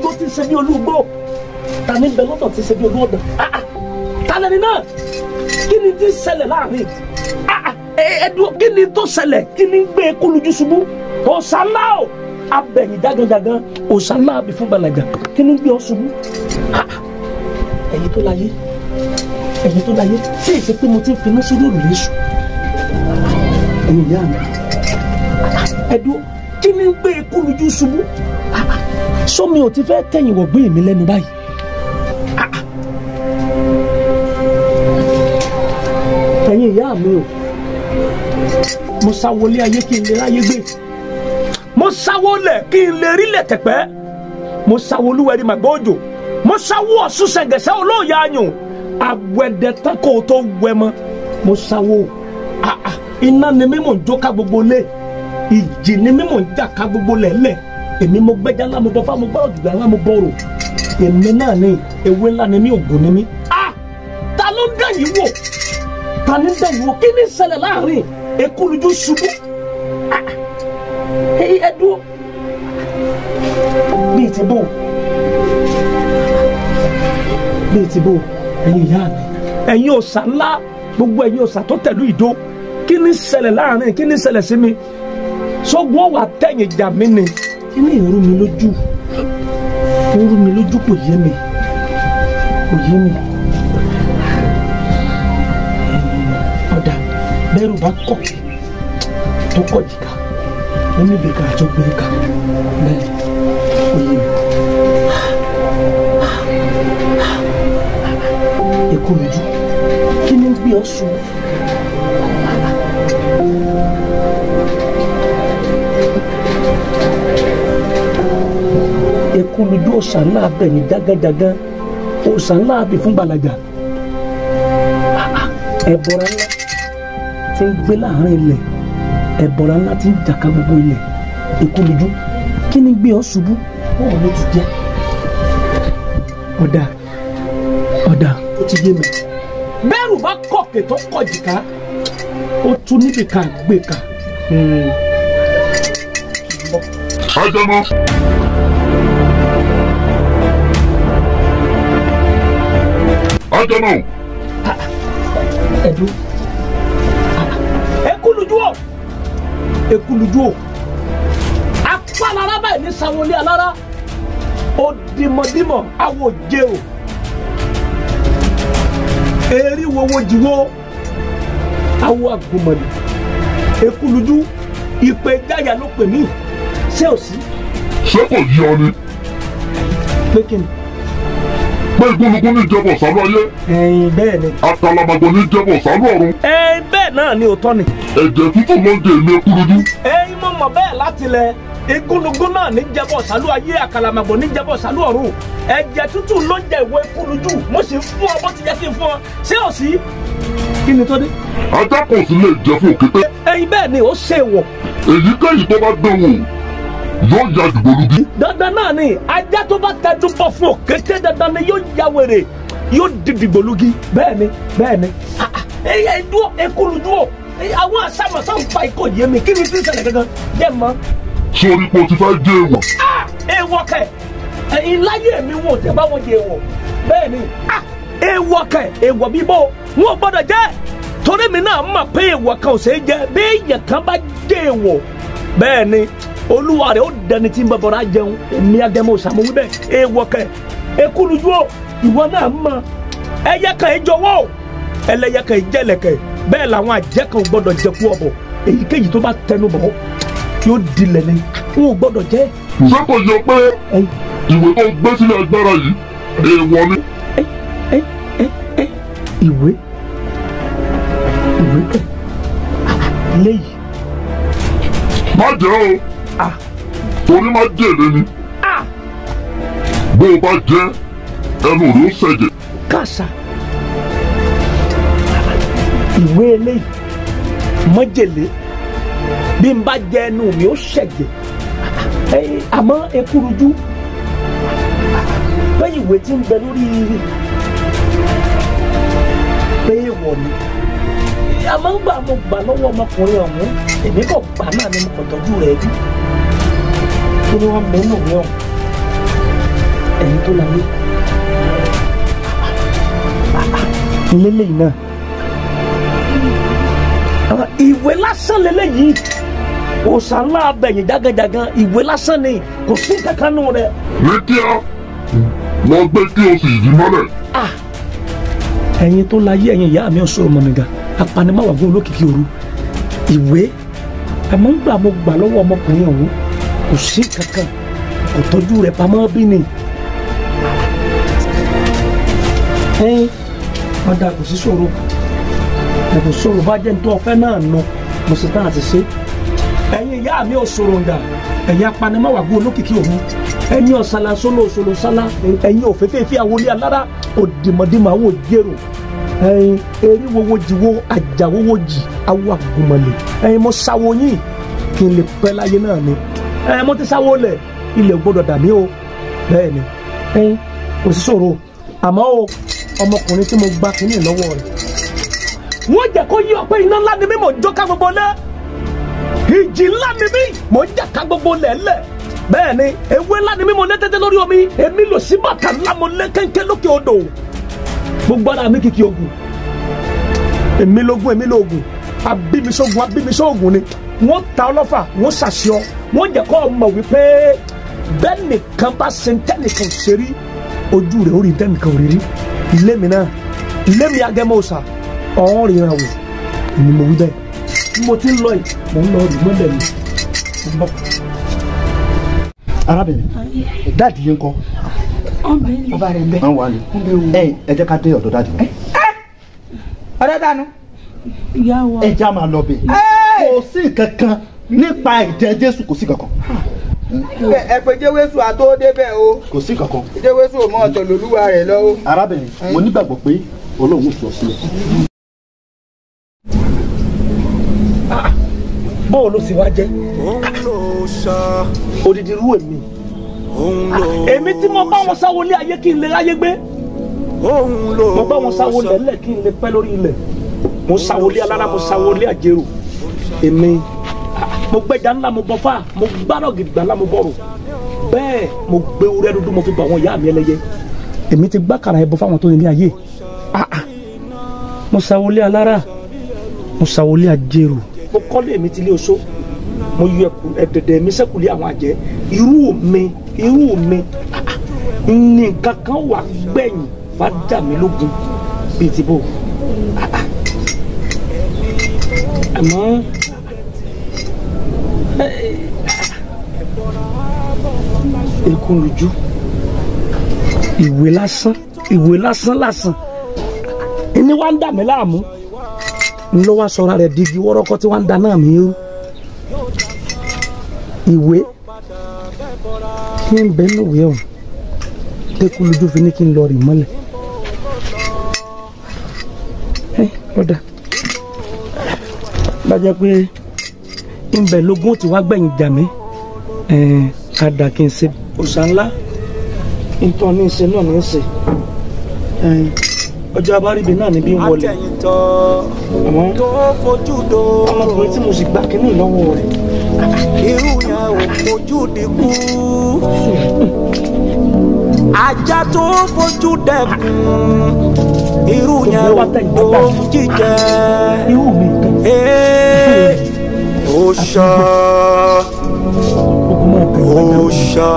igbó tí ń ṣe bí olúgbó? Ta ní bẹ lọ́dọ̀ tí ń ṣe bí olúọ̀dàn? Ta lẹni náà? Kí ni tí ń ṣẹlẹ̀ láàrin? Ẹdùn, kí ni tó ṣẹlẹ̀? Kí ni gbé Ekúlùjú ṣubú? Òòṣà ńlá o, abẹ̀yìn jáganjágan, òòṣà ńlá àbí fún gbalaja, kí ni gbé ọ ṣubú? Ẹ̀yin tó láyé, ẹ̀yin tó láyé, ṣé èsì pé mo ti ń finá sórí òrùlé sùn? Ẹ̀yin ìyá mi, ẹ̀dùn, kí ni gbé Ekúlùjú ṣubú? Sómi ò ti fẹ́ tẹ̀yìn wọ̀gbìn mi lẹ́nu báyìí. Ẹ̀yin ìyá mi o, mo sáwọlé ayé kí n lè ráyé gbé, mo sáwọlẹ̀ kí n lè rílẹ̀ tẹ̀pẹ́, mo sáwọlúwẹ̀rí màgbọ́ òjò, mo sáwọ Ọ̀ṣun ṣẹ̀gẹ̀ṣẹ̀ olóòyà ayùn, àwẹ̀dẹ̀ tán kò tó wẹ̀ mọ́, mo sáwọ iná ni mí mò ń jó ká gbogbo lé, ìjì ni mí mò ń jà ká gbogbo lẹ̀lẹ̀, èmi mo gbẹ́jà ńlá mo bọ́ fá mo gbọ́rọ̀ jùlọ ńlá mo bọ̀rọ̀, èmi náà ni ewé ńlá ni mí, ògùn ni mí. Ta ló ń dẹ̀ yìí wò? Ta ni ń dẹ̀ yìí wò? Kí ni ṣẹlẹ̀ láàrin? Ekúlùjú ṣubú. Ẹdùn bíi ti bò, bíi ti bò. Ẹ̀yin ìyá mi, ẹ̀yin òòṣà ńlá, gbogbo ẹ̀yin òòṣà tó tẹ̀lú ìdó, kí ni ṣẹlẹ̀ láàrin? Kí ni ṣẹlẹ̀ sí mi? Sógun ọ̀wà tẹ̀yìn jà mí ni. Kí ni ìrú mi lójú? Ìrú mi lójú kò yé mi, kò yé mi. Ọ̀dà bẹ́rù bá kọ̀kì tó kọ̀ jìkà, ó níbi ká tó gbé ká, bẹ́ẹ̀ kò yé mi. Ekúlùjú, kí ni gbé ọ sùn? Ekúlùjú òòṣà ńlá abẹ̀yìn jágánjágán, òòṣà ńlá abì fún gbalaja, ẹ̀bọ̀ra ńlá tí ń gbé láàrin ilẹ̀, ẹ̀bọ̀ra ńlá tí ń jàká gbogbo ilẹ̀. Ekúlùjú, kí ni gbé ọ ṣubú? Bọ́ọ̀ ló ti jẹ́. Ọ̀dà, ọ̀dà, ó ti yé mi. Bẹ́ẹ̀rù bá kọ̀kẹ́ tó kọ̀ jìká, ó tún níbi ká gbé ká. Ajẹmọ. Ajẹmọ. Ẹ̀dùn. Ekúlùjú o, Ekúlùjú o, apálára báyìí ní sanwó-olé alára, ó dìmọ̀dìmọ̀ awo jẹ́ o, eri wowo jiwo awo agùnmọ̀lì. Ekúlùjú, ìpè jáyà ló pè mí, ṣé ò sí? Ṣé kò yí ọ ni? Pé kí ni? Pé igúnnugún ní jẹ́bọ̀ sálú ayé. Ẹ̀yin bẹ́ẹ̀ ni. Àkàlàmàgbò ní jẹ́bọ̀ sálú ọ̀run. Ẹ̀yin bẹ́ẹ̀ náà ni òótọ́ ni. Ẹ̀jẹ̀ tútù ló ń jẹ èmi Ekúlùjú. Ẹ̀yin mo mọ̀ bẹ́ẹ̀ láti lẹ̀. Igúnnugún náà ní jẹ́bọ̀ sálú ayé, àkàlàmàgbò ní jẹ́bọ̀ sálú ọ̀run. Ẹ̀jẹ̀ tútù ló ń jẹ ìwọ Ekúlùjú. Mo sì fún ọ bó ti jẹ́ kí n fún ọ. Ṣé ò sí? Kí ni tó dé? Ajá kò sì lè jẹ fún òkété. Ẹ̀yin bẹ́ẹ̀ ni ó ṣe wọ̀. Èyíkéyìí tó bá dán wò yóò ya dìgbòlugi. Dandan náà ni ajá tó bá tẹjú bọ̀ fún òkété, dandan ni yóò ya wèrè, yóò di dìgbòlugi. Bẹ́ẹ̀ ni, bẹ́ẹ̀ ni. Ẹyẹ dúró, Ekúlùjú o, àwọn àṣàmọ̀sá ń fa ikọ̀ yé mi, kí ni tí ń ṣẹlẹ̀ gangan? Jẹ́ mọ́. Sórí pé o ti fẹ́ jẹ́ èèwọ̀. Èèwọ̀ kẹ̀, ẹ̀yin láyé mi wò tẹ́ bá wọn jẹ èèwọ̀. Bẹ́ẹ̀ ni, èèwọ̀ kẹ̀, èèwọ̀ bíbó, wọn ò gbọ́dọ̀ jẹ́. Torí mi náà mọ̀ pé èèwọ̀ kan ò ṣeé jẹ, bí èèyàn kan bá jẹ èèwọ̀, bẹ́ẹ̀ ni olúwa rẹ̀ ó dẹni tí ń bẹ bọ̀rọ̀ jẹun. Èmi agẹmọ òsàmù wíbẹ̀ èèwọ̀ kẹ̀. Ekúlùjú o, ìwọ náà mọ̀, ẹyẹ kan ẹ jọ̀wọ́ o, ẹlẹ́yẹ kan ẹ jẹlẹ̀kẹ̀, bẹ́ẹ̀ làwọn àjẹ́ kan ò gbọ́dọ̀ jẹkú ọ̀bọ̀. Èyíkéyìí tó bá tẹnu bọ̀ yóò dilẹ̀ ni, wọn ò gbọ́dọ̀ jẹ. Ṣé kò yẹ pé ìwé tó gbé sílẹ̀ agbára yìí èèwọ̀ ni? Ìwé, ìwé kẹ̀ léyìí. Má jẹ́ o. Torí má jèlé ni. Bó o bá jẹ, ẹnu rẹ ó ṣẹ̀jẹ̀. Kàṣà, ìwé eléyìí májèlé, bí n bá jẹ ẹnu mi ó ṣẹ̀jẹ̀. Àmọ́ Ekúlùjú, pé ìwé tí ń bẹ lórí pé èèwọ̀ ni. Àmọ́ ń gbà mo gbà lọ́wọ́ ọmọkùnrin ọ̀hún, èmi kò gbà náà ni mo kò tọ́jú rẹ̀ bí. Kí ni wọ́n mẹ́nu mi ọ̀hún? tó láyé lélẹ́yìn náà ìwé lásán lélẹ́yìí òòṣà ńlá abẹ̀yìn jágajàgan ìwé lásán ni kò sí kankan nù rẹ. Ní kíá lọ gbé kí o sì yí mọ́lẹ̀. Ẹ̀yin tó láyé ẹ̀yin ìyá mi ọ̀ṣọ́ ọmọ mi ga apanimáwàgún olókìkí òru ìwé àmọ́ ń gbà mo gbà lọ́wọ́ ọmọkùnrin ọ̀hún kò sí kankan kò tọ́jú rẹ̀ pamọ́ bí ni. Ọ̀dà kò sí ṣòro kò ṣòro bá jẹ́ nítorí ọ̀fẹ́ náà nù mo sì tán àti ṣe. Ẹ̀yin ìyá mi ò ṣòro ǹgà ẹ̀yin apanimáwàgún olókìkí òru ẹ̀yin ọ̀sálà sólò òṣòlò sálá ẹ̀yin òféféfé àwọlé alára òdìmọ̀dìmọ̀ àwọn òjèrò ẹ̀yin eriwowo jìwò àjàwowo jì awo àgùnmọ̀lẹ̀ ẹ̀yin mo sáwo yín kí n lè pẹ́ láyé náà ni ẹ̀yin mo ti sáwo lẹ̀ ilẹ̀ ò gbọ́dọ̀ dà mí o bẹ́ẹ̀ ni ẹ̀yin kò sí ṣòro àmọ́ o ọmọkùnrin tí mo gba kínní lọ́wọ́ rẹ̀ wọ́n jẹ́ kó yí ọ pé iná ńlá ni mí mò ń jó ká gbogbo lẹ́ ìjì ńlá ni mí mò ń jà ká gbogbo lẹ́lẹ̀ bẹ́ẹ̀ ni ewé ńlá ni mí mo lé tẹ́tẹ́ lórí omi èmi lò sí bàtà ńlá mo lé kéńké lókè odò gbogbo ara mi kìkì ogun èmi lógún èmi lóògùn abímisógun abímisóògùn ni wọ́n ta ọlọ́fà wọ́n ṣàṣọ wọ́n jẹ́ kó mọ̀ wípé bẹ́ẹ̀ nìkan bá ṣe ń tẹ́nìkan ṣe rí ojú rẹ̀ ó rí tẹ́nìkan ò rí rí ilé mi náà ilé mi agẹmọ òòṣà ọ̀hún ríran wò èmi mo wí bẹ́ẹ̀ bí mo ti ń lọ yìí mò ń lọ rí mọ́lẹ̀ mi mo ń bọ̀. Arábìnrin dáàdì yín kọ́ ọba rẹ̀ ń bẹ. Wọ́n wà ní ẹ jẹ́ ká dé ọ̀dọ̀ dáàdì. Ọ̀dọ̀ dànù. Ẹ já máa lọ bẹ̀. Kò sí kankan nípa ẹ̀jẹ̀ Jésù kò sí kankan. Ẹ pé Jésù àtó débẹ̀ o. Kò sí kankan. Jésù ò mọ ọ̀tọ̀ lòlúwa rẹ̀ lọ́wọ́. Arábìnrin mo nígbàgbọ́ pé Ọlọ́run sọ sílẹ̀. Bóò ló sì wá jẹ́ odidi irú èmi èmi tí mo bá wọn sáwọ lé ayé kí n lè ráyé gbé mo bá wọn sáwọ lẹ́lẹ̀ kí n lè pẹ́ lórí ilẹ̀ mo sáwọ lé alára mo sáwọ lé àjèrò èmi mo gbẹ́jà ńlá mo bọ́fà mo gbárọ̀ gidigba ńlá mo bọ̀rọ̀ bẹ́ẹ̀ mo gbé wúrẹ́ dúdú mo fi bọ̀ àwọn ìyá mi ẹlẹ́yẹ èmi ti gbàkàrà ẹbọ fáwọn tó ní ilé ayé mo sáwọ lé alára mo sáwọ lé àjèrò mo kọ́lé èmi ti lé oṣó mo yọ ẹ̀dẹ̀dẹ̀ mi sẹ́kùlé àwọn àjẹ́ irú mi ní nǹkan kan wà gbẹ̀yìn wá dà mí lógun bíi ti bò àmọ́ ekun lójú ìwé lásán lásán ẹni wá ń dà mí láàmú ńlọ wá sọra rẹ̀ digi wọ́rọ́kọ́ tí wọ́n ń da náà mí rú ìwé kí n bẹ níwèé ọ̀hún tẹ́kù lójú fi ní kí n lọ rì mọ́lẹ̀ ẹ ọ̀dà bá jẹ́ pé ń bẹ lógún tí wàá gbẹ̀yìn jà mí ẹ̀ kí n ṣe òòṣà ńlá ntọ́ ní ṣe náà ní ṣe ọjọ́ abáríbi náà níbí ń wọlé àmọ́ ọmọkùnrin tí mo sì gbà kínní lọ́wọ́ rẹ̀ irú yẹn ò fojú dínkù ajá tó fojú dẹkùn irú yẹn ò gbóhùn jíjẹ òòṣà òòṣà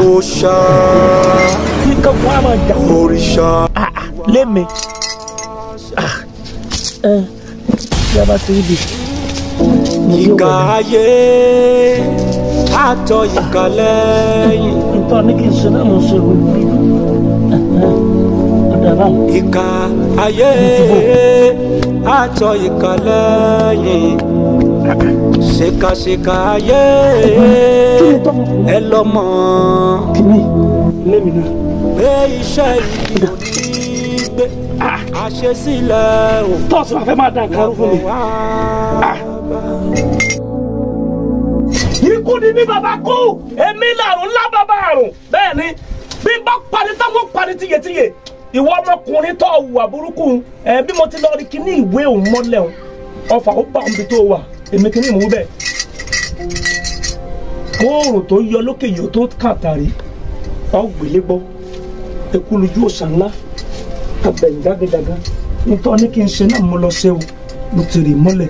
òòṣà òrìṣà. Lémi yaba ti rí bi. Ìkà ayé àtọ̀ ìkà lẹ́yìn. Ntọ́ ní kí n ṣe náà mo ṣe wí. Ìkà ayé àtọ̀ ìkà lẹ́yìn. Ṣèkàṣèkà ayé ẹ lọ́mọ. Kìíní lémi náà. Gbé iṣẹ́ ibi òní gbé àṣesílẹ̀ o. Tọ́sí wàá fẹ́ máa da nǹkan rú fún mi. Ikú ni bí bàbá kú, èmi làrùn ńlá bàbá àrùn. Bẹ́ẹ̀ ni, bí bá parí táwọn parí tiyetiye, ìwọ ọmọkùnrin tó wà burúkú ẹ bí mo ti lọ rí kíní ìwé òun mọ́lẹ̀ òun, ọfà ó bá òun bí tó wà, èmi kíní ìmú bẹ́ẹ̀. Kóòrùn tó yọ lókè yìí tó kàtàrí ọ̀gbìnlé gbọ́ eku lójú òòṣà ńlá abẹ̀yìn jágéjágá nítorí ní kí n ṣe náà mo lọ ṣe o mo ti rì mọ́lẹ̀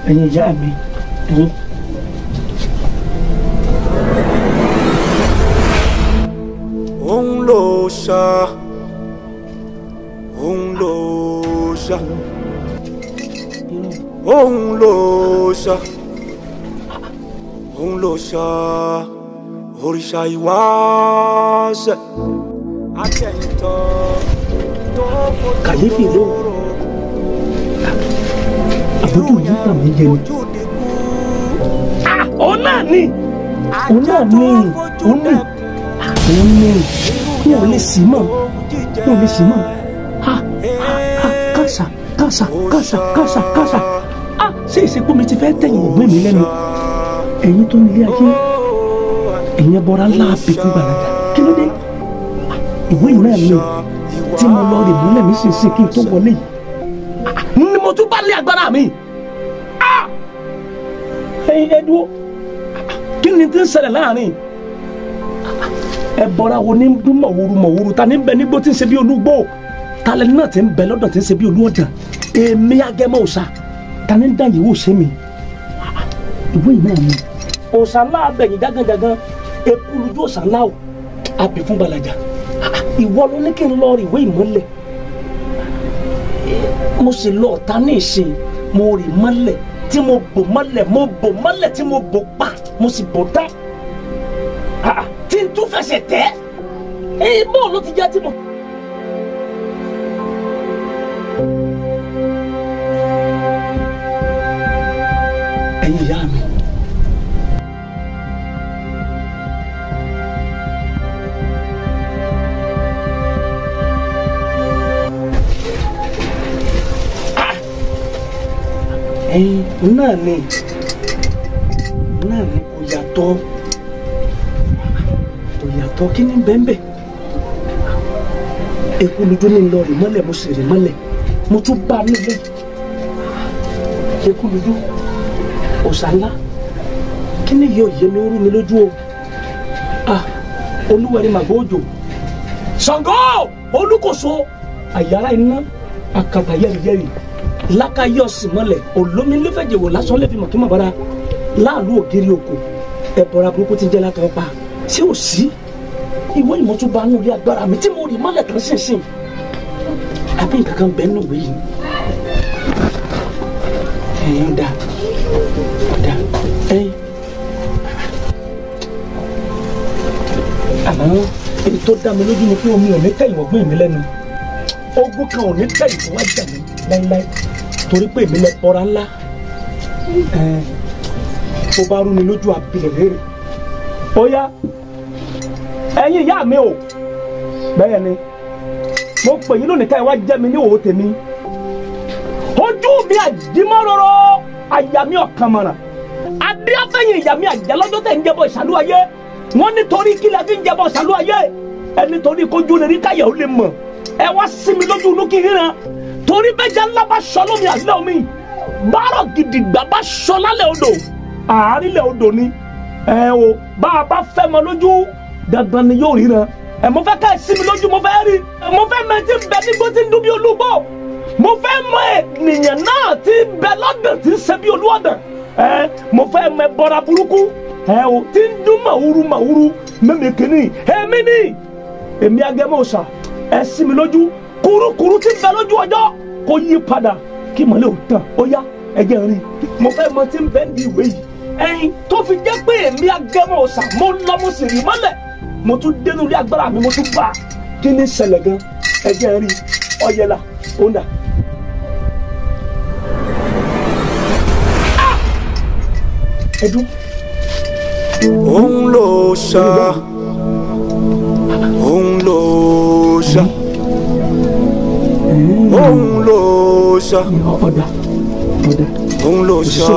ẹ̀yin ìyá mi ẹ̀yin. Òun ló ṣá, òun ló ṣá, òun ló ṣá, òun ló ṣá, òrìṣà ìwáṣẹ̀ àtẹ̀yìntàn tó fojú Kàyéfì ló àbójú yìí tàn mí jẹ ni. Òun náà ni, òun náà ni, òun ni, òun ni, n ò lè sí mọ́, n ò lè sí mọ́. Ha ha ha, kàṣà kàṣà kàṣà kàṣà kàṣà. Ah, ṣé ìsìnkú mi ti fẹ́ tẹ̀yìn ògbìn mi lẹ́nu? Ẹ̀yin tó ń lé ayé, ẹ̀yin ẹbọra ńlá àbíkú gbàlagà, kí ló dé? Ìwé yìí náà ni tí mo lọ rè múlẹ̀ nísinsìnyí kí n tó wọlé yìí ni mo tún bá lé agbára mi. Ẹ̀yin ẹ dúró, kí ni tí ń ṣẹlẹ̀ láàrin? Ẹbọra wo ní dún mọ̀wúrú mọ̀wúrú? Ta ní bẹ nígbó tí ń ṣe bí olúgbó? Ta lẹni náà tí ń bẹ lọ́dọ̀ tí ń ṣe bí olú ọ̀dàn? Èmi Agẹmọ òòṣà, ta ní dá yìí wò ṣe mi? Ìwé yìí náà ni òòṣà ńlá abẹ̀yìn jágánjágán, eku lójú òòṣà ńlá o, àbí fún gbalaja. Ìwọ ló ní kí n lọ rí ìwé ìmọ́lẹ̀, mo sì lọ ọ̀tá ní ìsìn, mo rì mọ́lẹ̀ tí mo bò mọ́lẹ̀, mo bò mọ́lẹ̀ tí mo bò pa, mo sì bò dá tí n tún fẹsẹ̀ tẹ́ ẹ bọ́ọ̀ ló ti jẹ́ tí mo. Ẹ̀yin ìyá mi. Ẹ̀yin náà ni, náà ni, kò yàtọ̀, kò yàtọ̀. Kí ni bẹ́ẹ̀ bẹ́ẹ̀? Eku lójú ní lọ rì mọ́lẹ̀, mo sì rì mọ́lẹ̀, mo tún bá a nílé. Eku lójú òòṣà ńlá, kí ni yóò yé mi? Ó rú mi lójú o. Ah, olúwẹ̀rí màgbó òjò, Ṣàngó olúkòso, àyàrá iná àkàtà yẹ́rìyẹ́rì lákàyè ọ̀sìn mọ́lẹ̀, olómi lẹ́fẹ̀jẹ̀wò lásán lẹ́fì mọ̀ kí mọ̀ bára láàlú ògiri òkò, ẹ̀bọ̀ra burúkú ti ń jẹ́ látọ̀ pa. Ṣé ò sí ìwé ìmọ̀túnba nù ilé agbára mi tí mo rì mọ́lẹ̀ tán ṣìnṣìn? Àbí nǹkan kan bẹ́ẹ̀ nù wí yìí? Ẹ̀yin dá dá ẹ̀yin, àmọ́ èyí tó dá mi lójú ni pé omi ò ní tẹ̀yìn ọ̀gbìn mi lẹ́nu, ogun kan ò ní tẹ̀yìn tó wá jà mí láíláí, torí pé èmi lẹ bọra ńlá. Tó bá rú mi lójú abilẹ̀ léèrè. Ó yá, ẹ̀yin ìyá mi o, bẹ́ẹ̀ ni mo pè yín lónìí ká ẹ wá jẹ́ mi ní òwò tèmi. Ojú mi àjímọ́rọ́rọ́, àyà mi ọ̀kan mọ̀ràn, adéáfẹ́yìn ìyá mi àjẹ́ lọ́jọ́ tẹ̀ ń jẹ́bọ̀ ìṣàlú ayé. Wọ́n nítorí kí la fi ń jẹ́bọ̀ ìṣàlú ayé? Ẹ nítorí kójú lè rí káyà ó lè mọ̀. Ẹ wá sí mi lójú inú kí n ríran, torí bẹ́jà ńlá bá sọ lómi àlẹ́ omi, bárọ̀ gidigba bá sọ lálẹ́ odò, àárín lẹ̀ odò ni. Ẹ o, bá a bá fẹ́ mọ lójú, dandan ni yóò ríran. Ẹ mo fẹ́ ká ẹ sí mi lójú, mo fẹ́ rí, mo fẹ́ mọ tí ń bẹ nígbó tí ń dún bí olúgbó, mo fẹ́ mọ ènìyàn náà tí ń bẹ lọ́dàn tí ń ṣe bí olúọ̀dàn. Ẹ mo fẹ́ mọ ẹbọra burúkú ẹ o tí ń dún màwúrú màwúrú mímì kìíní. Èmi ni èmi Agẹmọ òòṣà, ẹ sí mi lójú. Kurukuru tí ń bẹ lójú ọjọ́ kó yí padà kí mọ̀lẹ́ ò tàn. Ó yá, ẹ jẹ́ n rí, mo fẹ́ mọ tí ń bẹ ní ìwé yìí. Ẹyin tó fi jẹ́ pé èmi Agẹmọ òòṣà, mo lọ mo sì rí mọ́lẹ̀, mo tún dénú ilé agbára mi, mo tún bá a. Kí ni ṣẹlẹ̀ gan? Ẹ jẹ́ n rí. Ọ̀yẹ̀là ó ń dà. Ẹdún. Òun ló ṣá, òun ló ṣá, òun ló ṣá, Ọ̀dà ọ̀dà. òun ló ṣá.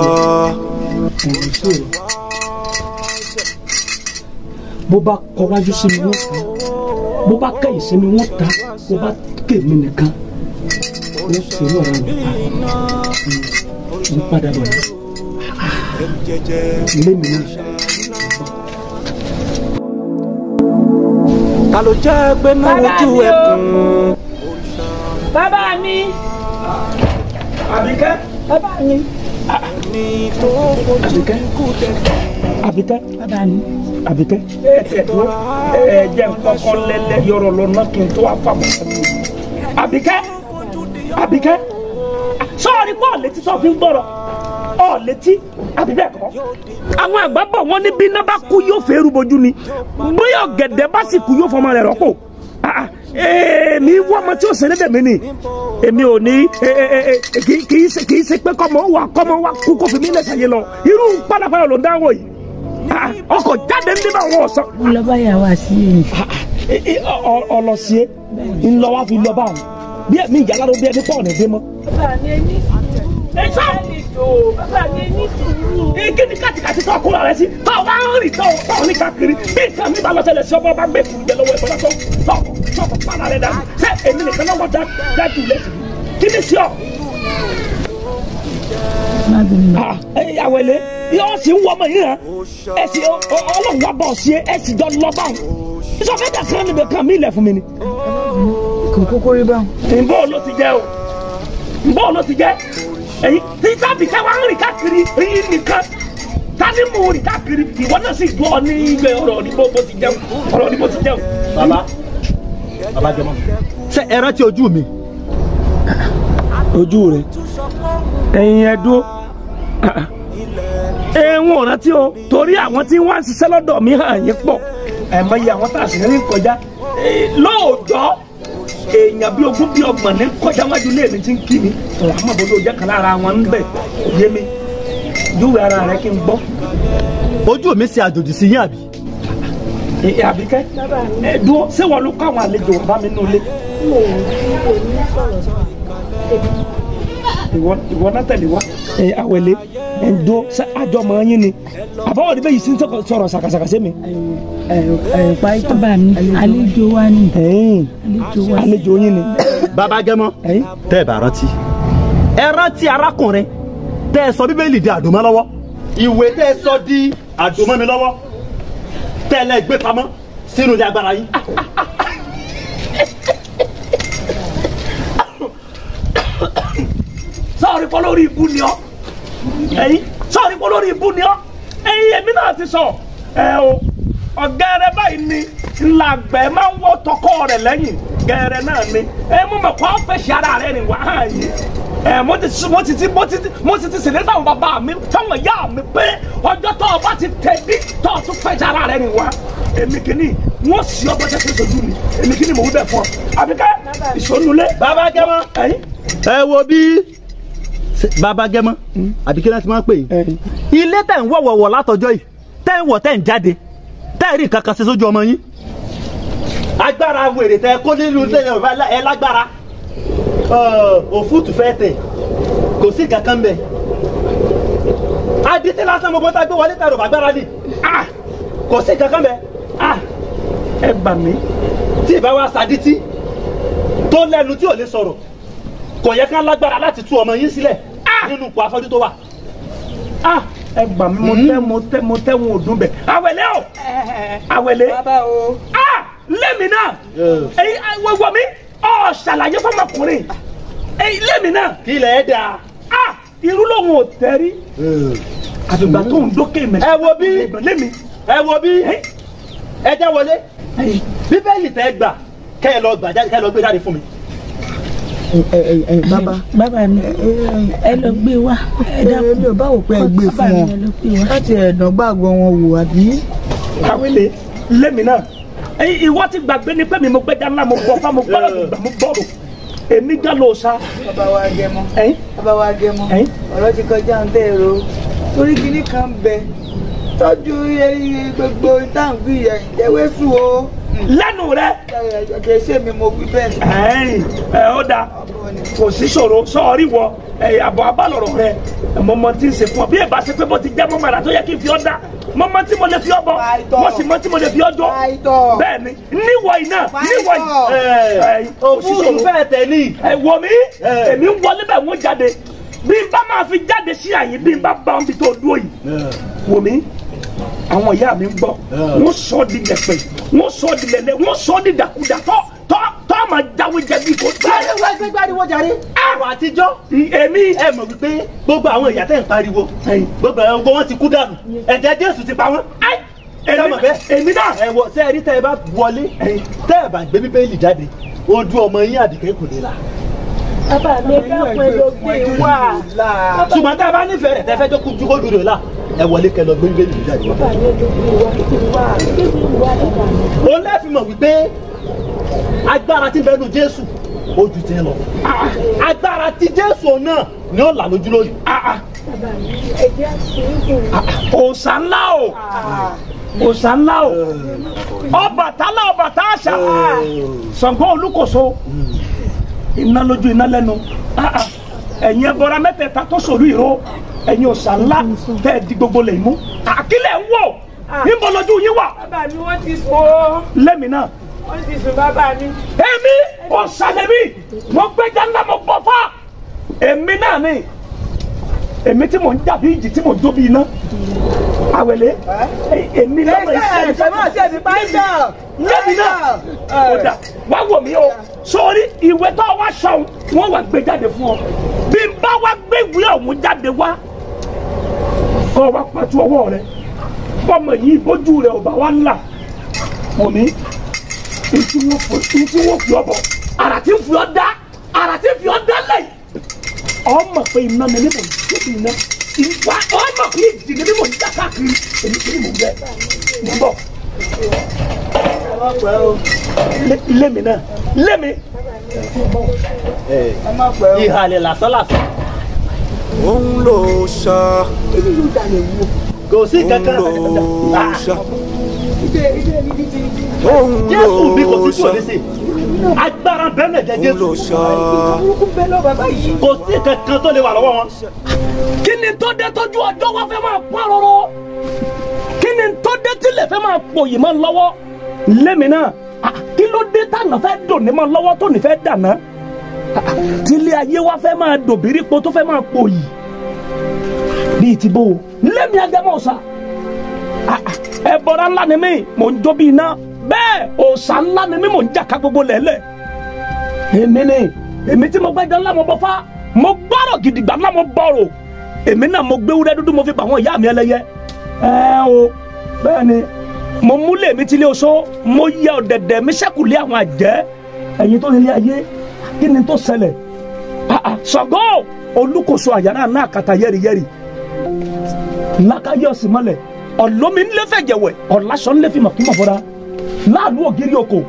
Bó bá kọwájú sí mi wọ́n ta, bó bá kẹ̀yìn sí mi wọ́n ta, bó bá ké mi nìkan wọ́n fi irú ọ̀rọ̀ mi pa. Ń padà bọ̀ ní ilé mi náà. Ta ló jẹ́ pé náà wojú ẹkùn. Bàbá mi. Àbíkẹ́. Bàbá mi. Àbíkẹ́. Àbíkẹ́. Bàbá mi. Àbíkẹ́. Ẹ tẹ̀ tó ẹ jẹ́ kọ́kọ́ lẹ́lẹ́ yọrọ lọ náà kí n tó wá fà mọ́. Àbíkẹ́. Àbíkẹ́. Sọ́ọ̀rì pọ̀ létí tó fi ń gbọ́rọ̀. Ọ̀ létí àbí bẹ́ẹ̀ kọ́. Àwọn àgbà bọ̀ wọ́n ní bí iná bá kú yóò fẹ́ rúbojú ni. Bóyá ọ̀gẹ̀dẹ̀ bá sì kú yóò fọmọ rẹ̀ rọ́pò. Èmi wọ́n ọmọ tí ó ṣeré dèmí ni. Èmi ò ní kì í ṣe pé kọ́mọ wa kú kó fi mí lẹ́sẹ̀ yé lọ. Irú pálapàla ló ń dáwọ̀ yìí. Ọkọ̀ jáde ń débà wọn ọ̀sán. Mo lọ bá yàwó àti yìí. Ọlọ́sí ńlọ wá fi lọ bá wọn. Bí ẹ̀mí ìyá láró bí ẹni pọ̀ ní dé mọ́. Bàbá mi ní sùúrù. Bàbá mi ní sùúrù. Kí ni kàtìkàtì tó kóra rẹ sí? Tó wá ń rìn tó ní káàkiri. Bí nǹkan mi bá lọ ṣẹlẹ̀ sí ọmọ bá gbé kùrù jẹ lọ́wọ́ ẹ̀fọ́ tó tọkọ̀ pàlà rẹ̀ dànù. Ṣé èmi nìkan lọ́wọ́ dájú lẹ́sìn? Kí ni sí ọ? Àwẹ̀lé yóò sì ń wọ ọmọ yìí hàn. Ẹ sì ọlọ́run wá bọ̀ sí ẹ sì jọ lọ báwọn. Ìsọfẹ́ dà kan níbi kan mí ilẹ̀ fún mi ni. Kò kókó rí báwọn. Ǹbọ̀ ló ti jẹ́ o. Ǹbọ̀ ló ti jẹ́. Èyí tí tábì káwá ń rìn káàkiri èyí nìkan tani mò ń rìn káàkiri ìwọ náà sì gbọ́ ní ibẹ̀ ọ̀rọ̀ ní bó ti jẹun ọ̀rọ̀ ní bó ti jẹun. Bàbá bàbá jọmọ. Ṣé ẹ rántí ojú mi? Ojú rẹ ẹ̀yin ẹ dúró ẹ̀wọ̀n ò rántí o torí àwọn tí wọ́n ń ṣiṣẹ́ lọ́dọ̀ mi hàn yín pọ̀ ẹ̀mọye àwọn tá a sì ń rìn kọjá lóòjọ́ èèyàn bí 20 bí 30 ní kọjá wájú ilé mi ti ń kí mi àmọ́ bó ló jẹ́ kan lára wọn ń bẹ̀ yé mi júwe ara rẹ kí n gbọ́. Ojú mi ṣe àjòjì sí yín àbí. Àbíkẹ́ ẹ dúró ṣé wọn ló kọ́ àwọn àlejò bàbá mi nínú ilé. Ìwọ náà tẹ̀lé wa àwẹ̀lé ẹ̀ ń dúró ṣé àjọmọ̀ yín ni àbáwọ̀ ni bẹ́ẹ̀ yìí sí ń sọ̀rọ̀ ṣàkàṣàkà sí mi. Bàbá mi àlejò wa ni. Àlejò yín ni. Bàbá Gẹ́mọ tẹ́ ẹ bá rántí ẹ rántí arákùnrin tẹ́ ẹ sọ Bíbélì di àdòmọ́ lọ́wọ́ ìwé tẹ́ ẹ sọ di àdòmọ́ mi lọ́wọ́ tẹ́ ẹ lẹ́ gbé pamọ́ sínú ilé agbára yín. Sọ̀rí pọ́ lórí ibú ni ọ́ ẹ̀yin sọ̀rí pọ́ lórí ibú ni ọ́ ẹ̀yin èmi náà ti sọ ẹ o ọ̀gẹ́rẹ́ báyìí ni ńlá àgbẹ̀ máa ń wọ́ tọkọ rẹ̀ lẹ́yìn gẹ́rẹ́ náà ni ẹ mú mọ̀ kọ́ fẹ̀sì ara rẹ̀ ni wàá yìí ẹ mo ti ṣèlérí fáwọn bàbá mi fáwọn ìyá mi pé ọjọ́ tó o bá ti tẹ̀bí tó o tún fẹ̀sì ara rẹ̀ ni wá èmi kìíní wọ́n sì ọ bọ́sẹ̀ tó sojú mi èmi kìíní mò ń bẹ̀ fún ọ Àbíkẹ́ ìṣonulẹ̀. Bàbá Gẹ́mọ ẹ wo bí Bàbá Gẹ́mọ àbí kí náà ti máa ń pè yín ilé tẹ̀ ń wọ̀wọ̀wọ̀ látọjọ́ yìí tẹ̀ ń wọ̀ tẹ̀ ń jáde tẹ́ ẹ̀ rí nǹkan kan ṣe sójú ọmọ yín. Agbára wèrè tẹ kó nínú ẹ lágbára òfútù fẹ́ tẹ̀ kò sí nǹkan kan bẹ̀. Adití lásán gbogbo tá a gbé wọlé tẹ̀rọ bàgbára ni kò sí nǹkan kan bẹ̀. Ẹ gbà mí. Tí ìbá wa ṣàdítí tó lẹ́nu tí ò lè sọ̀rọ̀ kò yẹ ká lágbára láti tú ọmọ yín sílẹ̀ nínú ipò afọ́jú tó wà. Ẹ gbà mí mo tẹ́ wọn ò dùn bẹ̀. Àwẹ̀lé o àwẹ̀lé lẹ́mi náà wọ mi ọ ṣàlàyé fọmọkùnrin lẹ́mi náà. Kí lẹ̀ ẹ́ dà. Irú lòun ò tẹ́rí àfìgbà tó ń dókè mẹ́. Ẹ wo bí ẹ wo bí ẹ já wọlé Bíbélì tẹ́ gbà kẹ́ ẹ lọ gbà jáde kẹ́ ẹ lọ gbé jáde fún mi. Bàbá bàbá mi ẹ lọ gbé wá ẹ dákun. Èmi ò bá wò pé ẹ gbé fún wọn láti ẹ̀dán gbàgbọ́ wọn wò àbí. Àwẹ̀lé lẹ́mi náà ìwọ ti gbàgbé ni pé mi mo gbẹjà ńlá mo gbọ́ fá mo gbọ́dọ̀ gbà mo gbọ́dọ̀ èmi gán ló sa. Bàbá wa Gẹ́mọ bàbá wa Gẹ́mọ ọ̀rọ̀ ti kọjá ń tẹ́ èrò torí kinní kan bẹ tọ́jú gbogbo táǹkì ìjẹ́wésù o. Lẹ́nu rẹ. Kì í ṣe mi mo wí bẹ́ẹ̀. Ẹ ó dáa kò sí ṣòro sọ́ọ̀rí wọ àbọ̀ abálọ̀rọ̀ rẹ mọ̀mọ́ tí ń ṣe fún ọ bí ẹ bá ṣe pé bó ti jẹ́ mọ́mọ́ àrà tó yẹ kí n fi ọ́ dá mọ́mọ́ tí mo lè fi ọ́ bọ̀ mo sì mọ́ tí mo lè fi ọ́ jọ bẹ́ẹ̀ ni níwọ̀ iná níwọ̀ yìí òfúrufú fẹ́ẹ̀ tẹ̀ ní. Ẹ wọ mi èmi ń wọlé bẹ́ẹ̀ wọ́n jáde bí n bá máa fi jáde sí àyè bí n bá bá wọn bí tó dúró yìí wò mí Àwọn ìyá mi ń gbọ́. Wọ́n sọ di lẹ̀pẹ̀, wọ́n sọ di lẹ̀lẹ̀, wọ́n sọ di dàkúdà tọ́ tọ́ máa jáwé jẹbi kò tẹ́. Gbáriwo jàre. Àwọn àtijọ́. Èmi. Ẹ mọ̀ wípé gbogbo àwọn ìyá tẹ̀ ń pariwo. Gbogbo àwọn wọn ti kú dànù. Ẹ̀jẹ̀ Jésù ti pa wọ́n. Èmi náà. Ẹ wọ sẹ́ẹ̀rí tẹ́ ẹ bá wọlé tẹ́ ẹ bá gbé Bíbélì jáde ojú ọmọ yín Àbíkẹ́ kò lè là. Bàbá mi dákun ẹ ló gbé wá. Ṣùgbọ́n tá a bá nífẹ̀ẹ́ rẹ̀ tẹ́ fẹ́ jókòó ju kójú rẹ̀ là ẹ wọlé kẹ́ lọ gbé Bíbélì jáde. Bàbá mi ló gbé wá gbé wá gbé wá bàbá mi. Òun lẹ́ẹ̀fì mọ̀ wípé agbára tí ń bẹnu Jésù ojú ti ń lọ. Agbára tí Jésù náà ni ó là lójú lóyún. Bàbá mi ẹ jẹ́ sùúrù. Òòṣà ńlá o. Òòṣà ńlá o. Ọbàtálá Ọbàtá àṣà. Ṣàngó Olúkòso. Iná lójú iná lẹ́nu. Ẹ̀yin ẹbọra mẹ́tẹ̀ẹ̀ta tó sòlú ìró. Ẹ̀yin òòṣà ńlá tẹ́ ẹ di gbogbo lè mú. Àkílẹ̀ ń wò. Níbo lójú yín wà? Bàbá mi wọ́n ti sùn o. Lẹ́mi náà. Wọ́n ti sùn bàbá mi. Èmi òòṣà lèmi. Mo gbẹ́jà ńlá mo bọ̀ fà. Èmi náà ni. Èmi tí mò ń jà bí ìjì tí mò ń jó bí iná. Àwẹ̀lé. Èmi lọ́mọ ìṣẹ́ lẹ́mi náà. Ó dà wá wò mí o. Sórí ìwé tó wá sọ̀hún wọ́n wá gbé jáde fún ọ. Bí n bá wá gbé ìwé ọ̀hún jáde wá, kọ́ wa pàtó ọwọ́ rẹ. Bọ́mọ yìí bójú rẹ̀ ò bá wá là. Wò mí. Ntí wọ́n fi ọ bọ̀. Àrà tí ń fi ọ dá. Àrà tí ń fi ọ dá lẹ́yìn. Ọmọ pé iná mi ní mò ń jó bí iná. Ìwà ọmọ pé ìjì ni mò ń jà káàkiri. Èmi kì í mò ń bẹ. Mò ń bọ̀. Lémi náà. Lémi. Ìhàlẹ̀ lásán lásán. Òun ló sọ. Kò sí kankan. Òun ló sọ. Jésù mi kò sí tí ò ní sí. Agbára bẹ́ẹ̀ lè jẹ́ Jésù. Kò sí kankan tó lè wà lọ́wọ́ wọn. Kí ni tó dé tójú ọjọ́ wa fẹ́ máa pọ́n rọ́rọ́? Kí ni tó dé tílẹ̀ fẹ́ máa pòyì mọ́ lọ́wọ́? Lémi náà, kí ló dé tànà fẹ́ dòní mọ́ lọ́wọ́ tó ní fẹ́ dànà? Tílé ayé wa fẹ́ máa dòbírípo tó fẹ́ máa pòyì. Bíi ti bó o, lémi agẹmọ ọ̀sà. Ẹbọra ńlá ni mí, mò ń jó bí iná. Bẹ́ẹ̀ òòṣà ńlá ni mí, mò ń jà ká gbogbo lẹ́lẹ̀. Èmi ni, èmi tí mo gbẹ́jọ́ ńlá mo bọ́ fá, mo gbọ́rọ̀ gidigba ńlá mo bọ̀rọ̀. Èmi náà mo gbé wúrẹ́ dúdú mo fi bà wọ́n ìyá mi ẹlẹ́yẹ. Ẹ o, bẹ́ẹ̀ ni, mo múlẹ̀ mi tilé oṣó, mo yẹ ọ̀dẹ̀dẹ̀ mi sẹ́kùlé àwọn àjẹ́. Ẹ̀yin tó nílé ayé, kí ni tó ṣẹlẹ̀? Ṣàngó Olúkòso àyàrá náà kàtà yẹ́rìyẹ́rì. Lákàyè ọ̀sìn mọ́lẹ̀, ọ̀lọ́mi ńlẹ́ fẹ̀jẹ̀wẹ̀, ọ̀làṣọ ńlẹ́ fi màkúmọ̀ bọ́ra. Láàlú ògiri oko.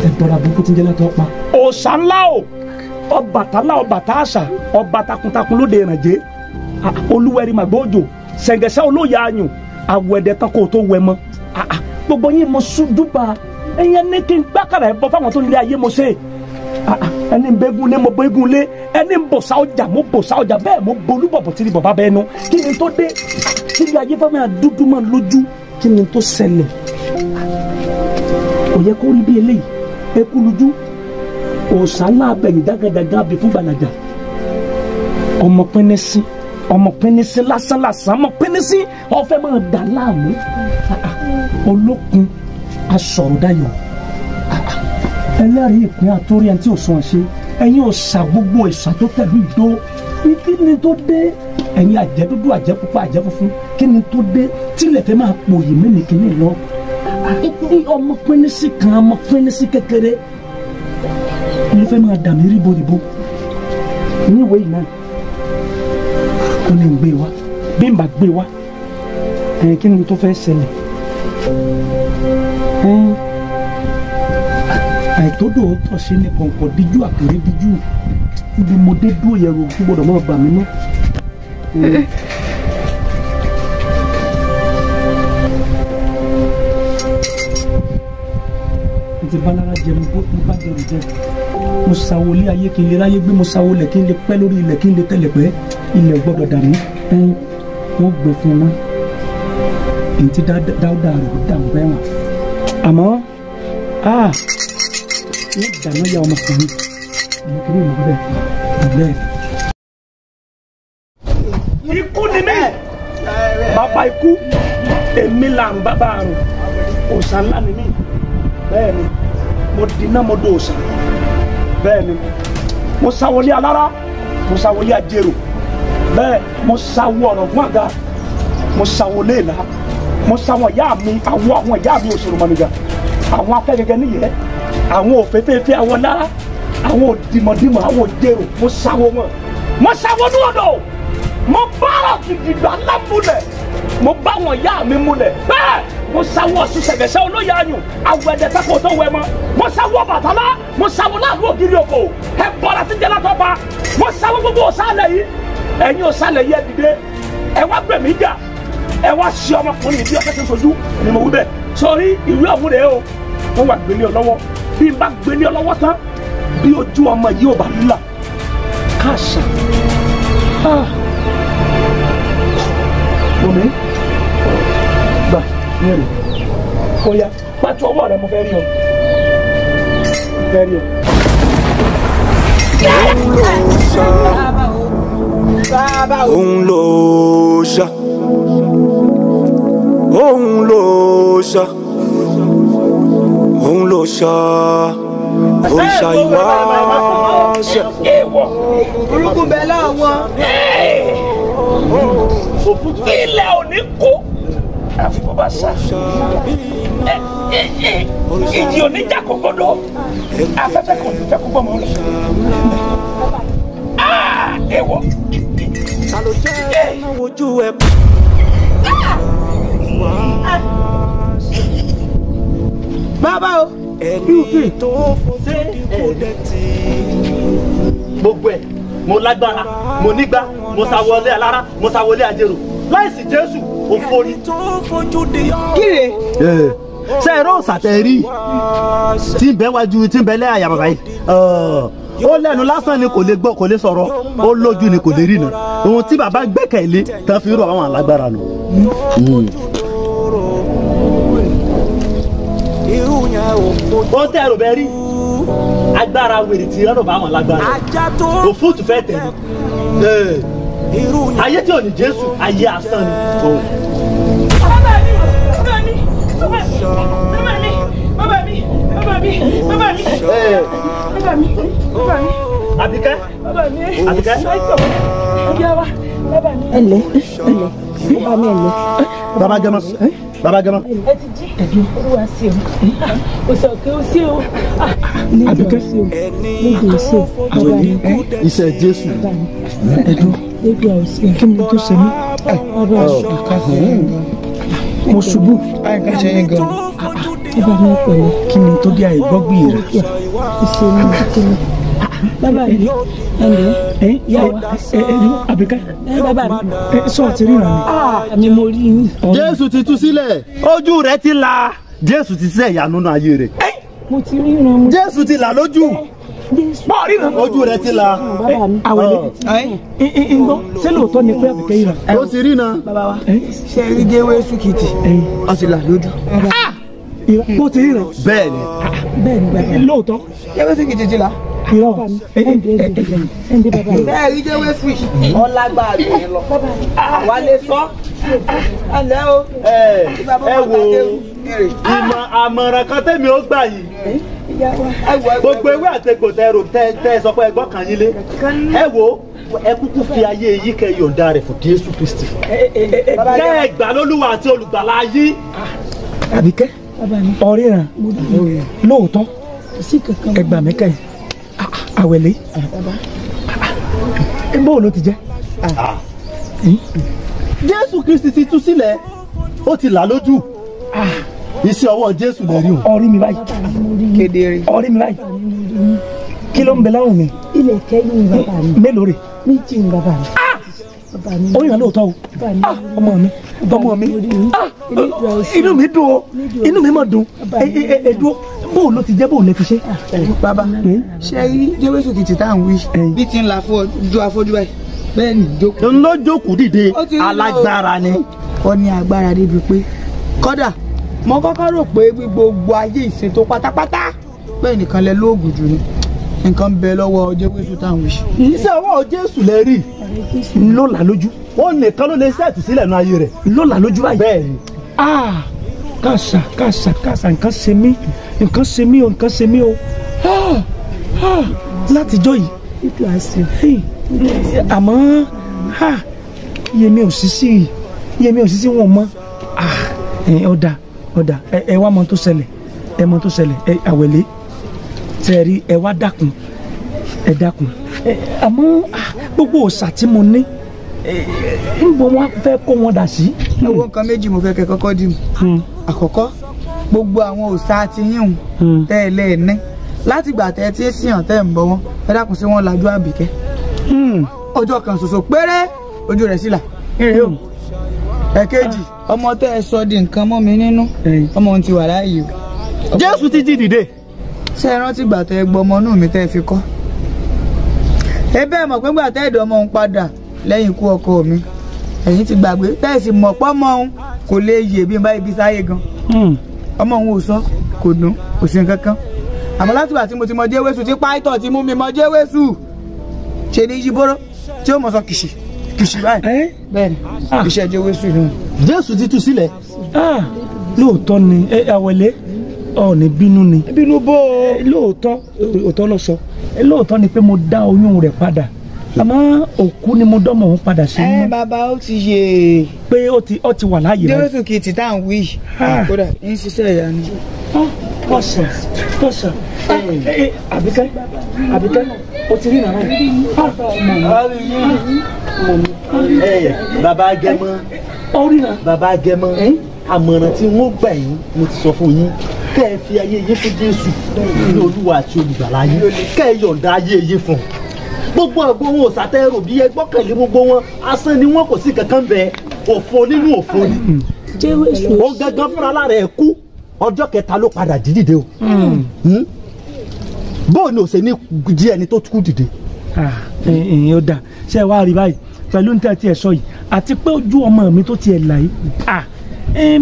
Ẹ̀bọ̀rà burúkú ti ń jẹ́ látọ̀ pa. Òòṣà ńlá o, Ọbàtálá Ọbàtá àṣà, ọba takuntakun lóde ìrànjẹ́. Olúwẹ̀rí màgbóòjò, ṣẹ̀ǹgẹ̀ṣẹ̀ olóyè ayùn, àwẹ̀dẹ̀ tán kò tó wẹ̀ mọ́. Gbogbo yín mo ṣùdúbà, ẹ̀yẹn ní kí n gbákàrà ẹ̀ bọ́ fáwọn tó nílé ayé mo ṣe. Ẹni ń bẹ́gun lé mo bẹ́gun lé, ẹni ń bòṣà ọjà mo bòṣà ọjà, bẹ́ẹ̀ mo bolúbọ̀bọ̀ tí ni bàbá bẹ́ẹ̀ nu. Kí ni tó dé? Kí ni ayé fẹ́ máa dúdú mọ́ lójú? Kí ni tó ṣẹlẹ̀? Kò yẹ kó rí bí eléyìí. Eku lójú, òòṣà ńlá abẹ̀yìn dágàdàgà bí fún gbàlàjà. Ọmọ pínísín, ọmọ pínísín lásán lásán, ọmọ pínísín ọfẹ́ máa dà láàmú. Olókun asọ̀rọ̀dayọ̀, ẹlẹ́rìí ìpín àtórí ẹni tí ò sún ọ ṣe. Ẹ̀yin òòṣà gbogbo ìṣà tó tẹ̀lú ìdó. Kí ni tó dé? Ẹ̀yin àjẹ́ dúdú, àjẹ́ pupa, àjẹ́ funfun. Kí ni tó dé? Tílẹ̀ fẹ́ máa pòyì mímì kìíní lọ. Ọmọ pínísín kan, ọmọ pínísín kékeré ló fẹ́ máa dà mí ríboríbo. Níwèé yìí náà, ó ní gbé wa, bí n bá gbé wa, ẹ̀ kí ni tó fẹ́ ṣẹlẹ̀? Àìtódò tọ̀ sí ni kọ̀ǹkọ̀ díjú àkèrè díjú. Ibi mo dé dúró yẹ̀rù kú gbọ́dọ̀ máa bà mí mọ́. Mo ti bá lára jẹ, mo bá jẹrù jẹ. Mo sáwó lé ayé kí n lè ráyé gbé, mo sáwó lẹ̀ kí n lè pẹ́ lórí ilẹ̀ kí n lè tẹ̀lẹ̀ pẹ́. Ilẹ̀ gbọ́dọ̀ dà mí. Wọ́n gbé fún un náà. Èyí tí dáúdà rẹ̀ ó dààmú bẹ́ẹ̀ wọ̀n. Àmọ́ wọ́n dáná ya ọmọkùnrin. Ọmọkùnrin ìlú bẹ́ẹ̀ bẹ́ẹ̀. Ikú ni mí, bàbá ikú. làrùn bàbá àrùn òòṣà ńlá ni mí bẹ́ẹ̀ ni mo dínà mo do òòṣà bẹ́ẹ̀ ni mo sáwọlé alára mo sáwọlé ajérò bẹ́ẹ̀ mo sáwọ ọ̀rọ̀gún àga mo sáwọlé ìlà mo sáwọn ìyá mi àwọn ìyá mi òṣèlú mọ̀nìjà àwọn afẹ́gẹ́gẹ́ níyẹ́ àwọn òféféfé àwọn lára àwọn òdìmọ̀dìmọ̀ àwọn òjèrò mo sáwọ wọn mo sáwọ ní ọ̀dọ̀ mo bára gidigba ńlá múlẹ̀ mo bá wọn ìyá mi múlẹ̀ bẹ́ẹ̀ mo sáwọ ọ̀sùn ṣẹ̀gẹ̀ṣẹ̀ olóyè ayùn awẹ́dẹ sẹ́kọ̀ tó wẹ̀ mọ́ mo sáwọ Bàtálá mo sáwọ láàlú ògiri òkò ẹ bọ́ra tí jẹ́lá tó pa mo sáwọ gbogbo òsàlẹ̀ yìí ẹ̀yin òsàlẹ̀ yìí ẹ dìde ẹ wá gbẹ̀mí jà ẹ wá ṣe ọmọkùnrin bí ọ̀sẹ̀ tó sojú ni mo wí bẹ́ẹ̀ sọrí ìwé ọ̀hún rèé o wọ́n wá gbélé ọ lọ́wọ́ bí n bá gbélé ọ lọ́wọ́ tán bí ojú ọmọ yìí ò bá là káàṣà omi gbà ní èrè ó yá pàtó ọwọ́ rẹ mo fẹ́ rí ọ fẹ́ rí ọ. Òun ló ṣá òun ló ṣá òun ló ṣá òòṣà ìwáṣẹ̀. Burúkú bẹ láwọn. Ilẹ̀ ò ní kó àfi bó bá sá ìjì ò ní jà kó gbọdọ̀ afẹ́fẹ́ kò ní fẹ́ kó gbọ́ mọ́ lọ. Èèwọ̀. Bàbá o. Gbogbo ẹ mo lágbára mo nígbà mo sáwọlé alára mo sáwọlé ajérò láìsí Jésù òfò ni. Kíre. Ṣé ẹ̀rọ òsàtẹ̀ rí tí ń bẹ wájú tí ń bẹ lẹ́yà bàbá yìí ó lẹ́nu lásán ni kò lè gbọ́ kò lè sọ̀rọ̀ ó lójú ni kò lè rí nà ohun tí bàbá gbẹ́kẹ̀lé tán fi rú àwọn alágbára nù. Ó tẹ́ ẹ̀rọ bẹ́ẹ̀ rí agbára wèrè tí ọ̀rọ̀ bá wọn lágbára òfútù fẹ́ tẹ̀lé ayé tí ò ní Jésù ayé asán ni. Bàbá mi bàbá mi bàbá mi bàbá mi bàbá mi bàbá mi bàbá mi bàbá mi. Àbíkẹ́ bàbá mi Àbíkẹ́ bàbá mi. Ẹ lẹ́ ẹ lẹ́ bàbá mi ẹ lẹ́. Bàbá gẹ́mọ́ bàbá gẹ́mọ́. Ẹ ti jí olúwa sí o kò sọ pé ó sí o. Àbíkẹ́ Lédè òsè bàbá mi. Iṣẹ́ Jésù. Ẹ̀dùn Lédè òsè. Kí ni tó ṣe mí? Mo ṣubú. Àyìnká ṣe yín gan. Bàbá mi pẹ̀lú. Kí ni tó dé àìgbọ́gbì rẹ̀? Ìṣe mi kí ni? Bàbá mi ẹ lẹ́ Àbíkẹ́ bàbá mi. Sọ ti ríran ni. Àmì mo rí yín. Jésù ti tú sílẹ̀ ojú rẹ̀ ti là Jésù ti ṣe ìyanu nínú ayé rẹ̀. Mo ti ríran mo. Jésù ti là lójú. Ojú rẹ̀ ti là. Àwẹ̀lẹ̀ ǹgbọ́ ṣé lóòótọ́ ni pé Àbíkẹ́ yìí rà. Ó ti rí na. Bàbá wa ṣe rí jẹ́wé sùkìtì ó ti là lójú. Bó ti ríran. Bẹ́ẹ̀ni. Bẹ́ẹ̀ni bàbá. Lóòótọ́. Jẹ́wé sùkìtì ti là. Irọ́ bẹ́ẹ̀ rí jẹ́wé sùkìtì ọlágbára rẹ̀ lọ. Àwa lè sọ. Ẹ lẹ́ o. Ẹ wo ìmọ̀ àmọ̀ràn kan tẹ́mi ó gbà yìí gbogbo ewé àtegbò tẹ rò tẹ sọ pé ẹgbọ́n kan yín lé ẹ wo ẹ kúkú fi ayé yìí kẹ yọ̀ǹda rẹ̀ fún Jésù Kristi kẹ ẹ gbà lólúwa àti olùgbàlà yín. Àbíkẹ́ ọ̀ríran lóòótọ́ ẹ gbà mí kẹ́yìn Àwẹ̀lé bóò ló ti jẹ́. Jésù Kristi ti tú sílẹ̀ ó ti là lójú iṣẹ́ ọwọ́ Jésù lè rí o. Ọrí mi báyìí kedere. Ọrí mi báyìí kí ló ń bẹ láwùn mi. Ilẹ̀ kẹ́yìn bàbá mi. Mélòó rè. Méjì ń bàbá mi. Ó yàn lóòótọ́ o ọmọ mi ọmọ mi inú mi dùn o inú mi mà dùn ẹ̀ẹ́dùn bóò ló ti jẹ́ bóò lè fi ṣe. Bàbá ṣe rí jẹ́wé sùkìtì tá à ń wí bí ti ń la ojú afọ́jú báyìí bẹ́ẹ̀ ni jókòó. Ń lọ jókòó dìde alágbára ni. Ó ní agbára débi pé kódà mo kọ́kọ́ rò pé gbogbo ayé ìṣètò pátápátá bẹ́ẹ̀ nìkan lẹ lóògùn jù ni nǹkan bẹ lọ́wọ́ Jésù táwọn wí. Iṣẹ́ ọwọ́ Jésù lè rí. Ló là lójú. Ó nìkan ló lè ṣètù sílẹ̀ nínú ayé rẹ̀. Ló là lójú báyìí. Bẹ́ẹ̀ni. Kàṣà kàṣà kàṣà, nǹkan ṣe mí, nǹkan ṣe mí o, nǹkan ṣe mí o. Látijọ́ yìí àmọ́ yèmí ò sísí, yèmí ò sísí wọn mọ́. Ọ̀dà ọ̀dà, ẹ wá mọ tó ṣẹlẹ̀, ẹ mọ tó ṣẹlẹ̀. Ẹ àwẹ̀lé tẹ̀rí, ẹ wá dákun, ẹ dákun. Àmọ́ gbogbo òòṣà tí mo ní ń bọ̀, wọ́n fẹ́ kó wọn dà sí. Owó nǹkan méjì mo fẹ́ kẹ́ kọ́kọ́ dì mú. Àkọ́kọ́, gbogbo àwọn òòṣà ti yín tẹ́ ẹ lẹ́ẹ̀ní látìgbà tẹ́ ẹ ti ń sìyàn tẹ́ ẹ ń bọ̀ wọ́n, ẹ dákun sí wọn lajú àbíkẹ́. Ọjọ́ kan ṣoṣo péré ojú rẹ̀ sílà ìrìn o. Ẹ̀kejì, ọmọ tẹ́ ẹ sọ di nǹkan mọ́ mi nínú, ọmọ ohun ti wà láàyè o. Jésù ti jí dìde. Ṣé ẹ rántí gbà tẹ́ ẹ gbọ́ ọmọ inú mi tẹ́ ẹ fi kọ́? Ẹ bẹ́ẹ̀ mọ̀ pé gbà tẹ́ ẹ̀dọ̀ ọmọ òun padà lẹ́yìn ikú ọkọ mi, ẹ̀yin ti gbàgbé, tẹ́ ẹ sì mọ̀ pọ́ mọ́ òun kò lè yè bí n bá ibi sáyé gan. Ọmọ òun ò sọ, kò dùn, kò sí nǹkan kan. Àmọ́ látìgbà tí mo ti mọ Jésù, tí pàìtọ̀ ti mú mi mọ Jésù, ṣe ní yíbóró tí ó mọ̀ sọ kìṣì kìṣì báyìí. Bẹ́ẹ̀ni, iṣẹ́ Jésù nù. Jésù ti tú sílẹ̀. Lóòótọ́ ni àwẹ̀lé, ọ̀ọ́nì bínú ni. Bínú bó o. Lóòótọ́, òótọ́ ló sọ. Lóòótọ́ ni pé mo dá oyún rẹ̀ padà, àmọ́ òkú ni mo dọ́mọ̀ òun padà sí. Ẹ bàbá, ó ti yè. Pé ó ti wà láàyè rẹ. Jésù kìí ti tá à ń wí. Kódà ń ṣiṣẹ́ ìyanu. Kọ̀sà kọ̀sà, Àbíkẹ́ Àbíkẹ́, o ti rí nàrà yìí. Bàbá Agẹmọ, bàbá Agẹmọ, àmọ̀ràn tí wọ́n gbà yín mo ti sọ fún yín, kẹ́ ẹ fi ayé yín fún Jésù ní Olúwa àti Olùgbàlà yín, kẹ́ ẹ yọ̀ǹda ayé yín fún un. Gbogbo àgbo wọn ò sàtẹ́rò bí ẹ gbọ́kànlé gbogbo wọn, asán ni wọn, kò sí kankan bẹ́ẹ̀, òfo nínú òfo ni. Ó gángan fúnra lára ẹ̀ kú, ọjọ́ kẹta ló padà jí dìde o. Bóò ni ò ṣe ní jí ẹni tó kú dìde. Ó dà, ṣé ẹ wá rí báyìí pẹ̀lú ní tẹ́tí ẹ̀ sọ yìí, àti pé ojú ọmọ mi tó tiẹ̀ là yìí,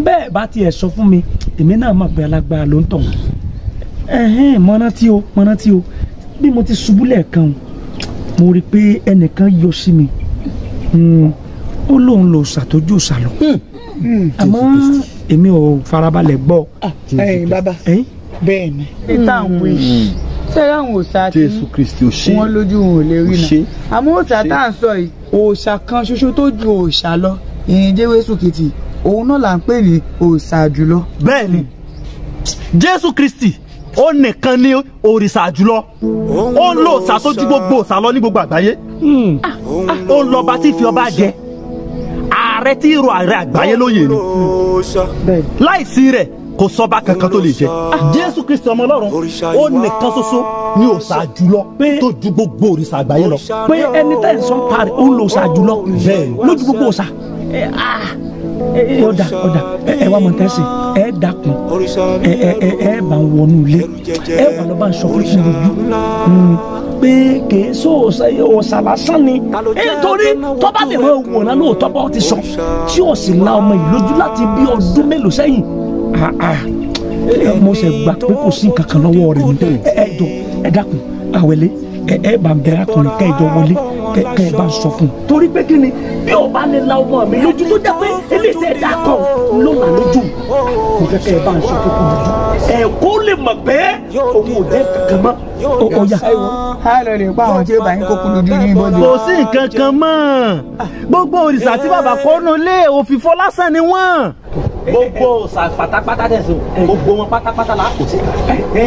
bẹ́ẹ̀ bá tiẹ̀ sọ fún mi, èmi náà mọ̀ pé alágbára ló ń tọ̀ wọ́n. Mọ́rántí o, mọ́rántí o, bí mo ti ṣubú lẹ́ẹ̀kan mo rí i pé ẹnìkan yọ sí mi, ó lóun lò ṣàtọ́jú ṣàlọ́, àmọ́ èmi ò farabalẹ̀ gbọ́. Ẹ̀yin bàbá, bẹ́ẹ̀ ni ìtàn wí ṣé àwọn òòṣà tí wọ́n lójú wọn ò lè rí náà, àmọ́ òòṣà tá à ń sọ yìí, òòṣà kan ṣoṣo tó ju òòṣà lọ, ìyìn Jésù Kristi, òun náà là ń pè ní òòṣà jùlọ. Bẹ́ẹ̀ ni, Jésù Kristi ó nìkan ní òrìṣà jùlọ, ó ń lo òòṣà tó ju gbogbo òòṣà lọ ní gbogbo àgbáyé, ó ń lọba tí fi ọba jẹ, ààrẹ tí ro ààrẹ àgbáyé lóye ni, láìsí rẹ̀ kò sọba kankan tó lè jẹ. Jésù Kristi ọmọ Ọlọ́run ó nìkan ṣoṣo ní òòṣà jùlọ tó ju gbogbo òrìṣà àgbáyé lọ. Pé ẹni tẹ́ ẹ̀ sọ ń parí, ó ń lo òòṣà jùlọ lójú gbogbo òòṣà. Ọ̀dà ọ̀dà, ẹ wá mọ̀ tẹ́sí, ẹ dákun, ẹ ẹ ẹ bá ń wọnú ilé, ẹ wà lọ́ bá ń sọ fún ìlú pé kìí sọ òòṣà lásán ni, nítorí tó bá lè máa wòran lóòótọ́ bá ti sọ tí ò sì la ọmọ yìí lójú láti bí ọdún mélòó sẹ́yìn. Mo ṣe gbà pé kò sí nǹkan kan lọ́wọ́ rẹ̀ ní. Ẹ jọ, ẹ dákun, àwẹ̀lé, ẹ bá ń bẹ̀rẹ̀ akùnrin kẹ́ ẹ jọ wọlé, kẹ́ ẹ bá ń sọ fún un. Torí pé kí ni, bí o bá lè la ọmọ mi lójú tó jẹ́ pé eléyìí tẹ́ ẹ dá kọ̀ ló là lójú, mo fẹ́ kẹ́ ẹ bá ń sọ fún un lójú ẹ kó lè mọ̀ pé òun ò jẹ́ kankan mọ́. Ó yá. A lọ lè pa àwọn tí ó bá yín kókó lójú ní ibodè. Kò sí nǹkan kan mọ́, gbogbo òrìṣà tí bàbá kọ́nù lé òfìfo lásán ni wọ́n. Gbogbo òòṣà pátápátá tẹ̀sán, gbogbo wọn pátápátá la kò sí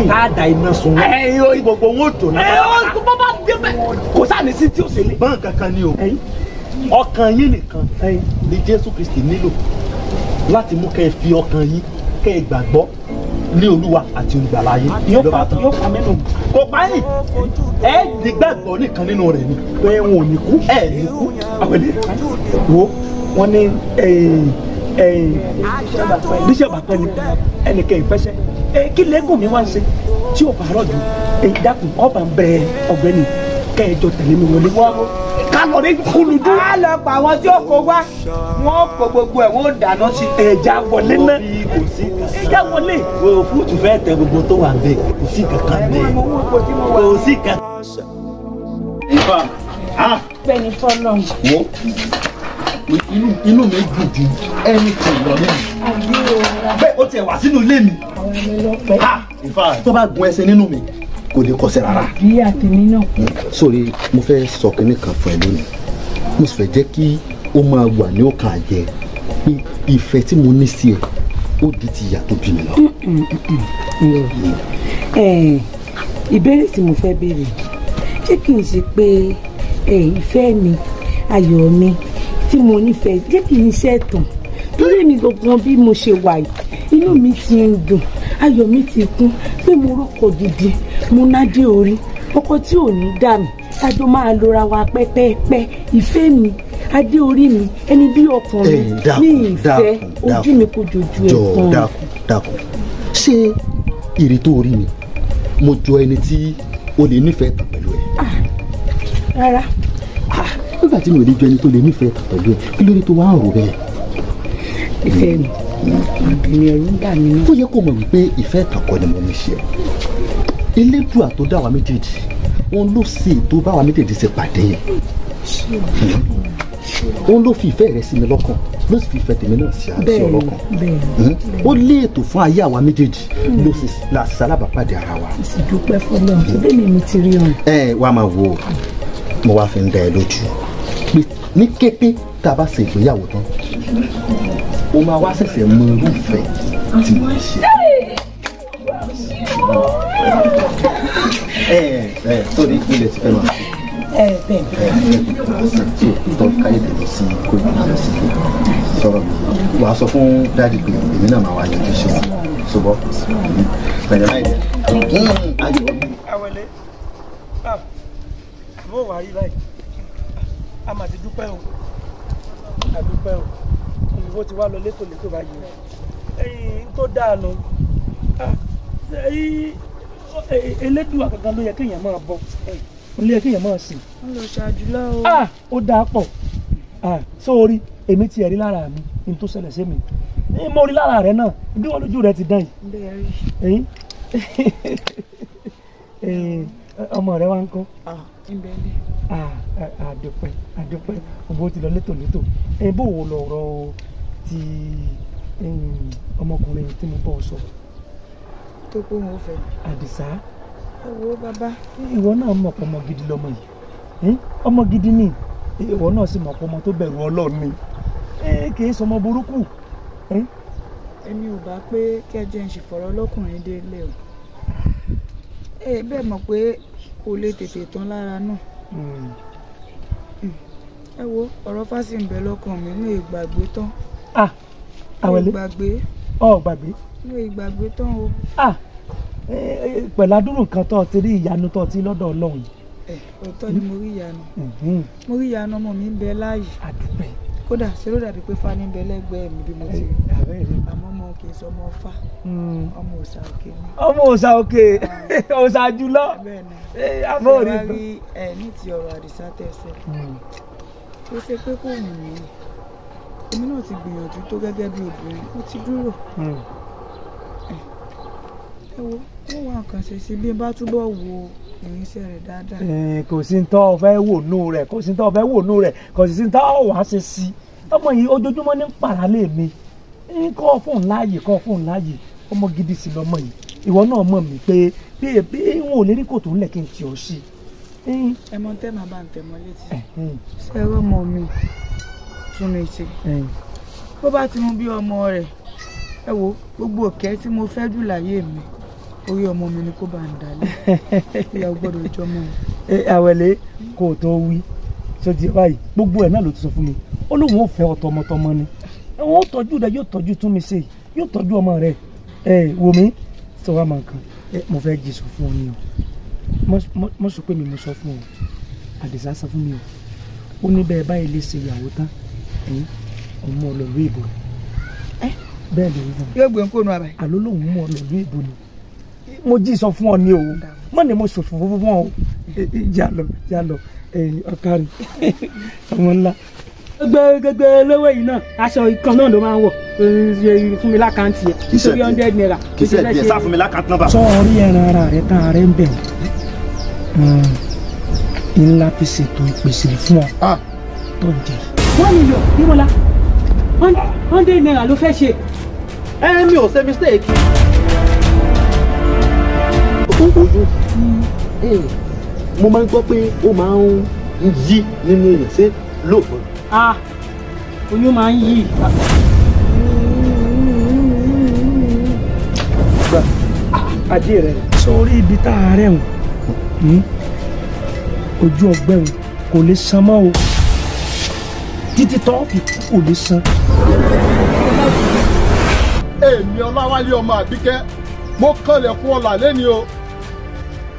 ká da iná sun wọn, gbogbo wọn ò dùn náà. Ẹ ọ bọ́ bá dé bẹ́ẹ̀, kò sáà ní sí tí ó ṣe lé. Bọ́n kankan ni o, ọkàn yín nìkan ni Jésù Kristi nílò láti mú kẹ́ ẹ fi ọkàn yín kẹ́ ẹ gbàgbọ́ ní Olúwa àti Olùgbàlà yín. Yóò pa mẹ́nu. Kò pa yín, ẹ nígbàgbọ́ nìkan nínú rẹ̀ ni pé wọn ò ní kú. Ẹ ní kú. Àwẹ̀lé wo, wọn ní bíṣẹ̀ bá pẹ́ ni ẹnìkan ìfẹsẹ̀ kí lẹ́gùn mi wá ń ṣe tí ò bá rọ̀ jù. Dákun, ọba ń bẹ ọ̀gbẹ́ni, kẹ́ ẹ jọ tẹ̀lé mi wọlé ká lọ ní kúlùdú. A lọ pa àwọn tí ó kó wá, wọn kó gbogbo ẹ̀, wọn ó dáná sí. Ẹja wọlé náà, ẹja wọlé. Wo fúùtù fẹ́ tẹ gbogbo tó wà bẹ́ẹ̀, kò sí kankan bẹ́ẹ̀, kò sí kankan. Bẹ́ẹ̀ni fọlọ́n. Wo Inú mi dùn ju anything lọ nínú. Bẹ́ẹ̀ ó tiẹ̀ wá sínú ilé mi. Tó bá gun ẹsẹ̀ nínú mi kò lè kọsẹ̀ rárá. Bí àtẹ̀mí náà. Sórí mo fẹ́ sọ kinní kan fún ẹ lónìí. Mo sì fẹ́ jẹ́ kí ó máa wà ní ọkàn àyẹ pé ìfẹ́ tí mo ní sí ẹ ó di ti ìyá tó bí mi lọ. Ìbéèrè tí mo fẹ́ béèrè ṣé kì í ṣe pé ìfẹ́ mi ayọ̀ mi tí mo nífẹ̀ẹ́ ṣé kì í ṣe ẹ̀tàn torí mi gangan bí mo ṣe wà yìí inú mi ti ń dùn ayọ̀ mi ti kún pé mo rọ́kọ gidi mo nádé orí ọkọ tí ò ní dà mí tájọ máa lora wa pẹ́pẹ́pẹ́ ìfẹ́ mi adé orí mi ẹni bí ọkàn mi ní ìfẹ́ ojú mi kò jojú ẹ̀ kan. Dákun dákun ṣé ìrì tó rí mi mo jọ ẹni tí o lè nífẹ̀ẹ́ tán pẹ̀lú ẹ. Rárá. Nígbà tí mi ò lè jọ ẹni tó lè nífẹ̀ẹ́ tán pẹ̀lú ẹ kí ló dé tó wá ń rò bẹ́ẹ̀. Ìfẹ́ mi àbìnrin ẹ̀rù ń bà mí náà. Ó yẹ kó mọ̀ wípé ìfẹ́ ìtàn kọ́ ni mo ní ṣe. Elédùà tó dá wa méjèèjì òun ló ṣe ètò báwa méjèèjì ṣe pàdé yẹn. Òun ló fi ìfẹ́ rẹ sí mi lọ́kàn ló sì fi ìfẹ́ tèmi náà sí àti ọlọ́kàn. Ó lé ètò fún ayé àwa méjèèjì ló sì la ṣalábàápàdé ara wa. Mo sì dúpẹ́ fọlọ́run tó bẹ́ẹ̀ ni mo ti rí ọ̀run. Ẹ wá máa wo mo wá fi ń dá ẹ lójú pé ní kété tá a bá ṣe ìgbéyàwó tán o máa wá ṣẹ̀ṣẹ̀ mọ irúfẹ́ tí mo ṣe. Ẹ sórí ilẹ̀ ti fẹ́ máa ṣe. Ẹ bẹ́ẹ̀ ẹ tọ́ káyọ̀dé lọ sí kó ìgbà lọ sí sọ̀rọ̀ mi wàá sọ fún dáàdì pé èmi náà máa wá yọjú sí wọn ṣùgbọ́n pẹ̀lẹ́ láì dẹ́. Awẹ́lẹ́ mo wà rí báyìí a máa ti dúpẹ́ o a dúpẹ́ o ìwọ ti wá lọ létòlétò báyìí ẹ̀yin tó dáa nù Elédùà gangan ló yẹ kéèyàn máa bọ ó ló yẹ kéèyàn máa sìn. Ń lọ ṣáájú lọ o. Ó dáa pọ̀ sórí èmi ti ẹ̀rí lára mi ní tó ṣẹlẹ̀ sí mi mo rí lára rẹ náà bí wọ́n lójú rẹ ti dán yìí. Ọmọ rẹ wá ń kọ́. Àdúpẹ́ àdúpẹ́ òbó ti lọ létòlétò bó wo lọ̀rọ̀ ti ọmọkùnrin tí mo bọ́ sọ. Tó pé òun ò fẹ́. Àdìsá. Ẹ wo bàbá. Ìwọ náà mọ̀ pé ọmọ gidi lọmọ yìí ọmọ gidi ni ìwọ náà sì mọ̀ pé ọmọ tó bẹ̀rù Ọlọ́run ni kì í sọmọ burúkú. Èmi ò bá pé kẹjẹ ń ṣèfọ̀rọ̀ ọlọ́kùnrin délé o bẹ́ẹ̀ mọ̀ pé kò lè tètè tán lára náà. Ẹ wo ọ̀rọ̀ fásitì ń bẹ lọ́kàn mi mi ò gbàgbé tán. Àwẹ̀lé ọ gbàgbé. Mi ò gbàgbé tán o. Pẹ̀lú adúrú nǹkan tó ti rí ìyanu tó ti lọ́dọ̀ Ọlọ́run. Òótọ́ ni mo rí ìyanu mo rí ìyanu ọmọ mi ń bẹ láàyè. Àdúpẹ́. Kódà ṣe ló dàbí pé fani ń bẹ lẹ́gbẹ̀ẹ́ mi bí mo ti rí àmọ́ ọmọ kì í sọ ọmọ fá ọmọ òòṣà òkè ni. Ọmọ òòṣà òkè òòṣà jùlọ. Bẹ́ẹ̀ni àbọ̀rí. Ṣé wàá rí ẹ ní ti ọ̀rọ̀ Àdìsá tẹ̀sẹ̀ ó ṣe pé kò wù mí èmi náà ti gbìyànjú tó gẹ́gẹ́ bí obìnrin mo ti dúró. Ẹ wo wọ́n wá nǹkan ṣe sí bí n bá túbọ̀ wo ìrìnsẹ̀ rẹ̀ dáadáa. Kò sí ní tọ́ ọ fẹ́ wò nù rẹ̀ kò sí ní tọ́ ọ fẹ́ wò nù rẹ̀ kò sí ní tọ́ ọ wá ṣe sí ọmọ yìí ojoojúmọ́ ní pàrálé mi kọ́ fóun láàyè kọ́ fóun láàyè ọmọ gidi sí lọmọ yìí ìwọ náà mọ̀ mí pé bí n ò lè rí kòtò ńlẹ̀ kí n tì ọ́ sí. Ẹ mọ tẹ́ màá bá ń tẹ̀ mọ́ létí ṣé ẹ rọ́mọ mi tún mi ṣe bó bá ti mú bí ọmọ rẹ̀ ẹ wo gbogbo òkè tí mo fẹ́ jù láyé mi orí ọmọ mi ni kó bá ń dalẹ̀ ìyá gbọ́dọ̀ jọmọ mi. Àwẹ̀lé kò tó wí tó di báyìí gbogbo ẹ̀ náà ló ti sọ fún mi ó lóun ò fẹ́ ọ tọmọtọmọ ni òun ó tọ́jú rẹ yóò tọ́jú tún mi ṣe yóò tọ́jú ọmọ rẹ ẹ wò mí sọ wá máa kan mo fẹ́ jí sọ fún ọ ni o mo sọ pé mi mo sọ fún ọ Àdìsá sọ fún mi o ó ní bẹ́ẹ̀ báyìí lè ṣe ìyàwó tán ọmọ ọlọ́lú ìbò bẹ́ẹ̀ ló ń fún mi. Yóò gbé nkónu àbáyé. Àló lòun mú ọlọ́lú ìbò ni mo jí sọ fún ọ ni o mọ ni mo sọ fún ọ jà lọ ọkàrí ọmọ ńlá. Gbogbo olówó yìí náà aṣọ ìkan náà ló máa ń wọ̀ fún mi lákàntì ẹ̀ nítorí 100 naira. Kì í ṣe díẹ̀ sá fún mi lákàntì nọ́mbà. Sọ orí ẹran ara rẹ tán ara ń bẹ̀ ńlá fi ṣètò ìpèsè fún ọ tó ń jẹ. 1 million Démọ́lá, 100 naira ló fẹ́ ṣe. Ẹ mi ò ṣe mistake. Oyún mo máa ń gbọ́ pé ó máa ń yí nínú èèyàn, ṣé lóòótọ́? Ah, oyún máa ń yí. Gbà ajé rẹ sórí ibi tá a rẹ̀ wọ̀n ojú ọgbẹ́ wọn kò lè san mọ́ o, títí tó fi kú kò lè san. Èmi Ọláwálé ọmọ Àbíkẹ́, mo kànlẹ̀kùn ọ̀la lẹ́ni o,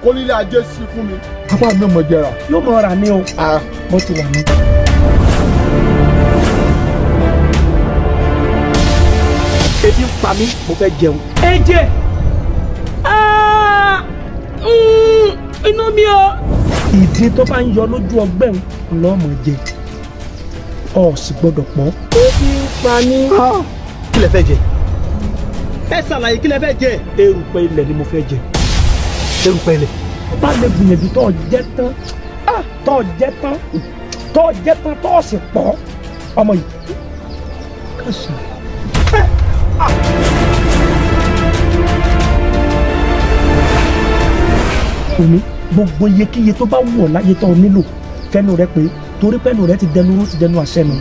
kó nílé ajé sí fún mi. Apá mi ò mọ̀ jẹrà. Yóò mọ̀ ra ní o, bó ti wà ní. Ebi ń pa mí, mo fẹ́ jẹun. Ẹ̀jẹ̀ inú mi o. Ìdí tó bá ń yọ lójú ọgbẹ́ ń lọ́mọ jẹ, ọ sì gbọ́dọ̀ pọ̀. Ebi ń pa mí. Kí lẹ fẹ́ jẹ? Ẹ ṣàlàyé kí lẹ fẹ́ jẹ. Erùpẹ̀ ilẹ̀ ni mo fẹ́ jẹ. Erùpẹ̀ ilẹ̀. Bá lè gbìyànjú tó jẹ tán, tó jẹ tán, tó jẹ tán, tó sì pọ̀ ọmọ yìí. Kàṣà. Omi gbogbo iyekíye tó bá wù ọ́ láyé tó o nílò fẹ́nu rẹ pé, torí pẹ́nu rẹ ti dẹnu rú ti dẹnu àṣẹ nu.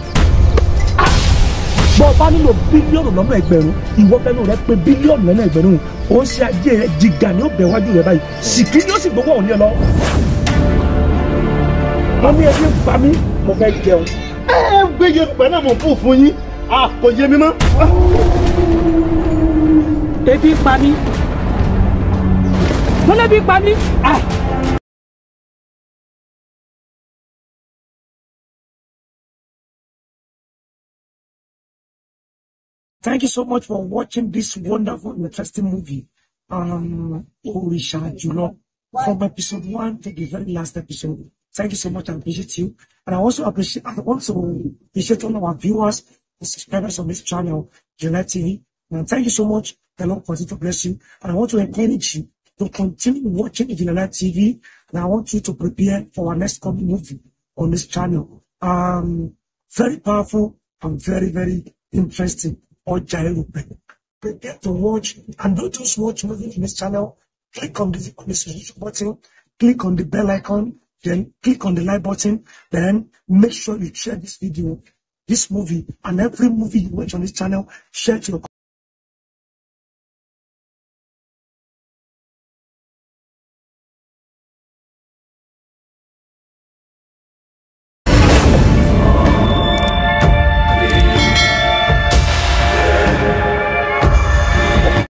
Bọ́ ọ bá nílò bílíọ̀nù lọ́nà ẹgbẹ̀rún, ìwọ fẹ́nu rẹ pé bílíọ̀nù lọ́nà ẹgbẹ̀rún, ó ń ṣe ajé rẹ jìgà ní ó bẹ̀ wájú rẹ báyìí, sìkì ni ó sì gbowó òní ẹ lọ. Mo ní ebi ń pa mí, mo fẹ́ jẹun. Ẹ ẹ gbé Yorùbá náà mọ̀ fún fún yín, kò yé mi mọ́. Ebi ń pa mí, mo lébi pa mí. Thank you so much for watching this wonderful, interesting movie, Òrìṣà Àjùlọ, from episode 1 to the very last episode. Thank you so much. I appreciate you, and I also appreciate all our viewers and subscribers on this channel, Ijinle TV. And thank you so much. The Lord continue to bless you, and I want to encourage you to continue watching Ijinle TV, and I want you to prepare for our next coming movie on this channel. Very powerful and very, very interesting. Ọjà Erùpẹ̀. Prepare to watch, and don't just watch movie in this channel. Click on the subscription button, click on the bell icon, then click on the like button, then make sure you share this video, this movie, and every movie you watch on this channel, share to your